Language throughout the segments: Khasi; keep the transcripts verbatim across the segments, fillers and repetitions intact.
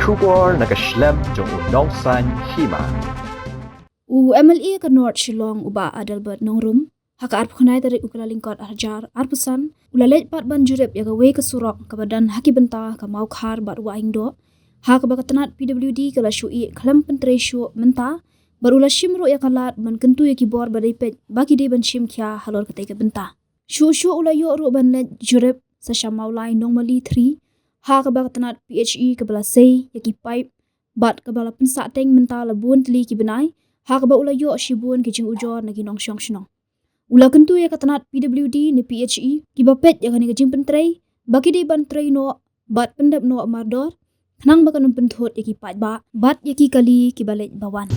Khubor na ka shlem jong u Nongsaiñ Hima. U M L A ka North Shillong u Bah Adelbert Nongrum, ha ka arphew khyndai tarik u Kyllalyngkot arhajar arphew san, u la leit pat ban jurip ïa kawei ka surok kaba don ha ki bynta ka Mawkhar bad Wahiangdoh, ha kaba ka tnat P W D ka la shu ïeh khlem pyntrei shuh mynta, bad u la shim ruh ïa ka lad ban kyntu ïa ki bor ba dei peit ba ki dei ban shim khia halor katei ka bynta. Shuh shuh u la ïoh ruh ban leit jurip sa sha Mawlai Nongmali three, ha kaba ka tnat P H E kaba la sei ïa ki paip bad kaba la pynsah teng mynta la bun tylli ki bnai, ha kaba u la ïoh shibun ki jingujor na ki nongshong shnong. U la kyntu ïa ka tnat P W D ne P H E kiba peit ïa kane ka jingpyntrei ba ki dei ban trei noh bad pyndep noh mardor, khnang ba kan ym pynthut ïa ki paidbah bad ïa ki kali kiba leit ba wan.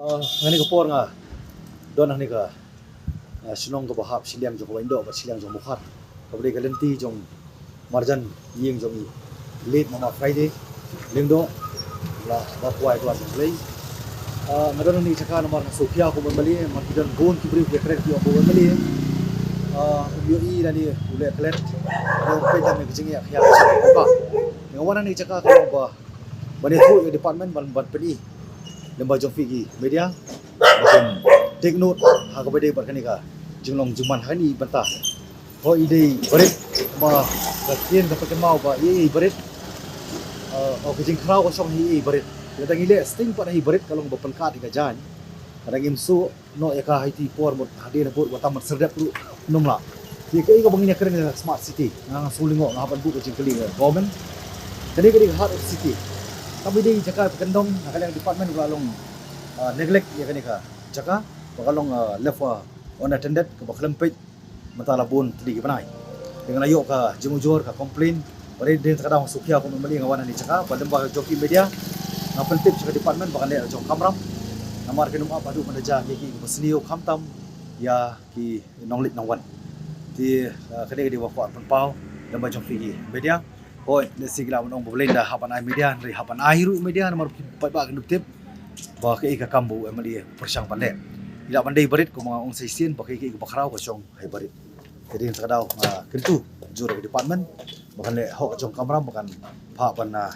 Ah, ha kane ka por nga don ha kane ka, ah, shnong kaba hap shiliang jong ka Wahiangdoh bad shiliang jong Mawkhar, kaba dei ka lynti jong marjan ïing jong i late Mama Friday Lyngdoh, la ba kwai klas jong Blei. Ah, nga don ha kane ka jaka namar nga sngewkhia kum u M L A, namar ki don bun ki briew ki kren ki ong ba u M L A, ah, um ïohi lane u leh klet, u peit da ka jingïakhia ka jingïakhia. Nga wan ha kane ka jaka ka long ba ban ïathuh ïa department ban, ban pyni lem bad jong phi ki media ba kin take note ha kaba dei bad kane ka jinglong jingman ha kane ka bynta. Hooid i dei barit, ba ka ktien ka pynkynmaw ba i, i barit. Uh, o ka jingkhraw ka shong hi i barit. Lada ngi leh sting pat hi barit ka long ba pynkat ïa ka jaiñ. Lada ngim shu noh ïa ka ha iti por mut hadien habud wat tam ban serdep ruh ym lah. Te kaei kaba ngin ïakren ïa ka smart city, nga, nga shu lyngngoh, nga hap ban buh ka jingkylli ïa ka government. Kane ka dei ka heart of the city. Kam dei jaka ba kyndong, na ka liang department ba la long, ah, neglect ïa kane ka jaka ba ka long, ah, left, ah, unattended, kaba khlem peit mynta la bun tylli ki bnai. Te nga la ïoh ka jingujor, ka complain. Ba dei hadien kata nga sngewkhia kum u M L A nga wan ha kane ka jaka, ba lem bad jong ki media nga pyntip sha ka department ba kan leh la jong kamram. Namar kin ym ap haduh ban da jia kiei kiei kiba sniew khamtam ïa ki nongleit nongwan. Te, eh, kane ka dei ba kwah pynpaw lem bad jong phi ki media. Hooid, lehse ki lah ban ong ba balei da hap ban ai media, hynrei hap ban ai ruh media namar ki paidbah kin ïoh tip ba kaei ka kam ba u M L A u pyrshang ban leh. I lah ban dei barit, kumba nga ong sa shisien, ba kaei kaei kaba khraw ka shong ha i barit. Te hadien kata ka daw nga kyntu jur ïa ka department ba kan leh hok ka jong kamram, ba kan phah ban, ah,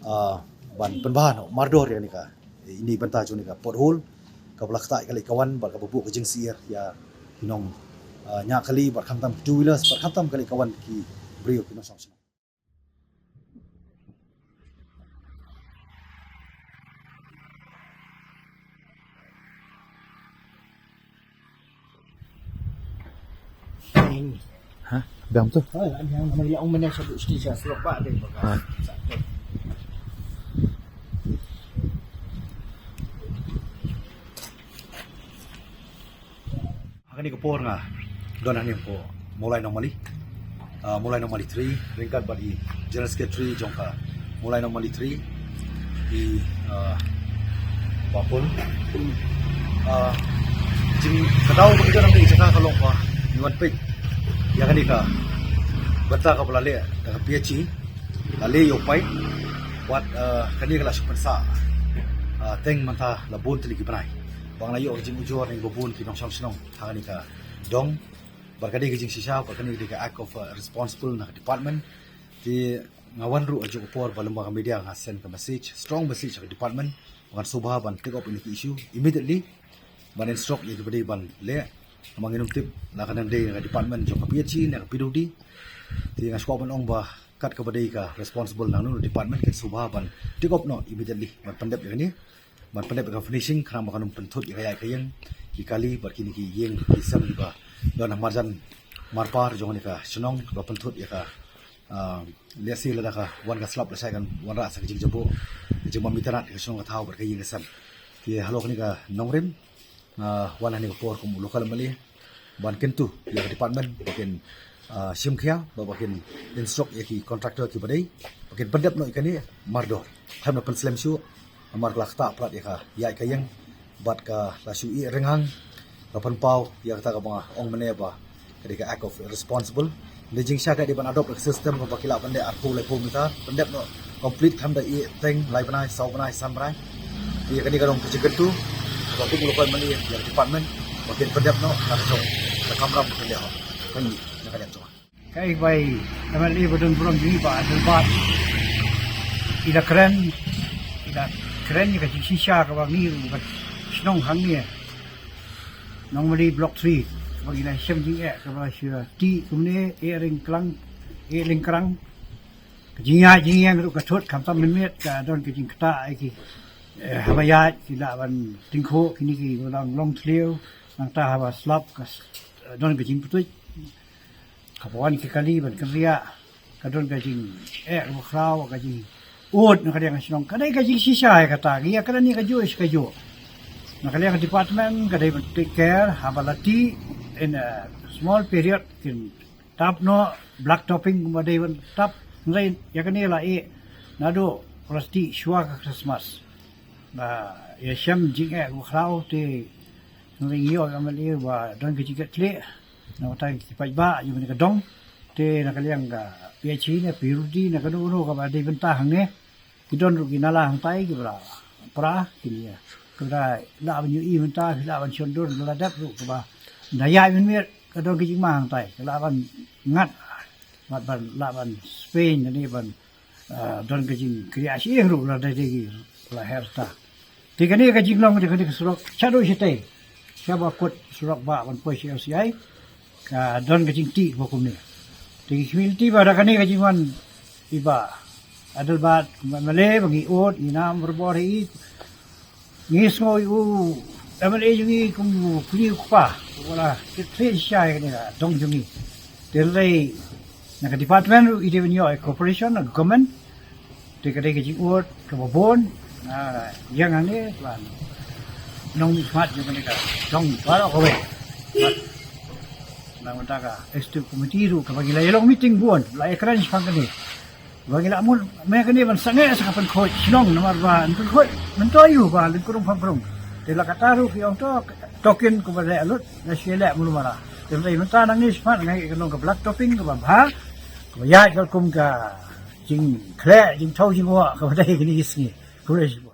ah, ban pynbha noh mardor ïa kane ka, ine i bynta jong kane ka pothole kaba la ktah ïa ka leit ka wan bad kaba buh ka jingsyier ïa ki nong, ah, ñiah kali bad khamtam ki two wheelers bad khamtam ka leit ka wan ki briew ki nongshong shnong. Ha? Biang tu? Ha, biang nama dia ong mana satu station surok ba dei baka. Ha. Ha kane ka por nga don hangne hapoh Mawlai Nongmali. Ah, Mawlai Nongmali three, ryngkat bad i General Secretary jong ka Mawlai Nongmali three, i, ah, Bah Pul. Ah, jing ka daw ba ngi don hangne ka jaka ka long ba ngi wan peit ïa kane ka bynta kaba la leh da ka P H E, la leh ïa u paip, bad, ah, kane ka la shu pynsah, ah, teng mynta la bun tylli ki bnai. Ba nga la ïoh ka jingujor na kiba bun ki nongshong shnong ha kane ka dong. Bad ka dei ka jingshisha, bad kane ka dei ka act of, uh, responsible na ka department. Te nga wan ruh ha kajuh ka por ba lem bad ka media nga send ka message, strong message ha ka department, ba kan sngewbha ban take up ïa kine ki issue immediately, ban instruct ïa kiba dei ban leh. Namar ngin ym tip la kan dei na ka department jong ka P H E ne ka P W D. Te nga sngewbha ban ong ba kat kaba dei ka responsible na kano kano department kin sngewbha ban take up noh immediately ban pyndep ïa kane. Ban pyndep ïa ka finishing, khnang ba kan ym pynthut ïa ka ïaid ka ïeng, ki kali bad kine ki ïing ki sem kiba don ha marjan marpar jong kane ka shnong, ba pynthut ïa ka, ah, lehse lada ka wan ka slap lashai kan wanrah sa ka jingjaboh, ka jingbym itynnad ïa ka shnong ka thaw bad ka ïing ka sem. Te halor kane ka nongrim, ah, wan ha kane ka por kum u local M L A ban kyntu ïa ka department ba kin, ah, shim khia, ba, ba kin instruct ïa ki contractor kiba dei ba kin pyndep noh ïa kane mardor. Khlem da pynslem shuh, namar ka la ktah palat ïa ka ïaid ka ïeng, Bad ka la shu ïeh rynghang, la pynpaw ïa kata kaba nga ong mynne ba ka dei ka act of responsible. Dei jingshisha ka dei ban adopt ka system kaba ki lah ban leh arphew laiphew meter, pyndep noh complete, khlem da ïeh teng lai bnai, saw bnai, san bnai. Ïa kane ka dei ka jingkyntu kaba kum u la pynmynta ïa ka department ba kin pyndep noh na ka jong ka kamram ba kin leh. Kane ka dei ka jong Ka bai, ka MLA ba don burom jong ngi, Bah Adelbert, i la kren, i la kren ïa ka jingshisha kaba ngi ruh ka shnong hangne, Nongmali Block three, kaba ngi la shem jingeh, kaba la shu tih kumne, eh lyngkrang, eh lyngkrang. Ka jingïaid jingïeng ruh ka thut, khamtam mynmiet ka don ka jingktah ïa ki, eh, haba ïaid ki lah ban tyngkhuh kine kiba long long thliew, nangta haba slap ka s-, don ka jingpythuh. Ka wan ki kali ban kynriah, ka don ka jingeh kaba khraw, ka jingud na ka liang ka shnong. Ka dei ka jingshisha ïa kata, ïa kane kajuh shi kajuh. Na ka liang ka department ka dei ban take care, haba la tih in a small period kin tap noh black topping kumba dei ban tap. Hynrei ïa kane la ïeh naduh plastik shuwa ka Christmas. Ba ïa shem jingeh kaba khraw te, hynrei ïoh ïa ka MLA ba don ka jingkitkhlieh na ka bynta ki paidbah jong kane ka dong. Te na ka liang ka PHE ne PWD ne kano kano kaba dei bynta hangne, ki don ruh ki nala hangtai kiba la pra kine, kiba lah ban ïohi mynta, ki lah ban shon dur, la dep ruh kaba da ïaid mynmiet ka don ka jingma hangtai, ka lah ban ngat, bad ban lah ban speiñ ne ban, ah, don ka jingkyrïah shyieng ruh lada dei ki la her ta. Te kane ka jinglong jong kane ka surok shaduh shatei, shaba kut surok ba ban poi sha LCI, ka don ka jingtih ba kumne. Te ki community ba da kane ka jingwan i Bah Adelbert, Bah MLA, ba ngi ud, ngi nam barabor hi. Ngi sngew ïa u MLA jong ngi kum u kñi u kpa, u la kit khleh shisha ïa kane ka dong jong ngi. Te hynrei na ka department ruh i dei ban ïoh ïa cooperation na ka government. Te ka dei ka jingud kaba bun, ah, ïa nga ne, ban nongmihkhmat jong kane ka dong baroh kawei. Bad na ka bynta ka executive committee ruh kaba ngi la ïalong meeting bun, la ïakren shaphang kane. Ba ngi la mut mynta kane ban sangeh sa ka pynkhuid shnong, namar ba pynkhuid mynta ïa u ba lyngkrung pamkrung. Te la kata ruh ki ong to, to kin kumba leh lut, la shu leh mulu mara. Te mynta, mynta nangne shaphang nga ïoh ka long ka black topping kaba bha, kaba ïaid ka kum ka jingkhleh jingthaw jingwah kaba dei kine ki sngi. Khublei.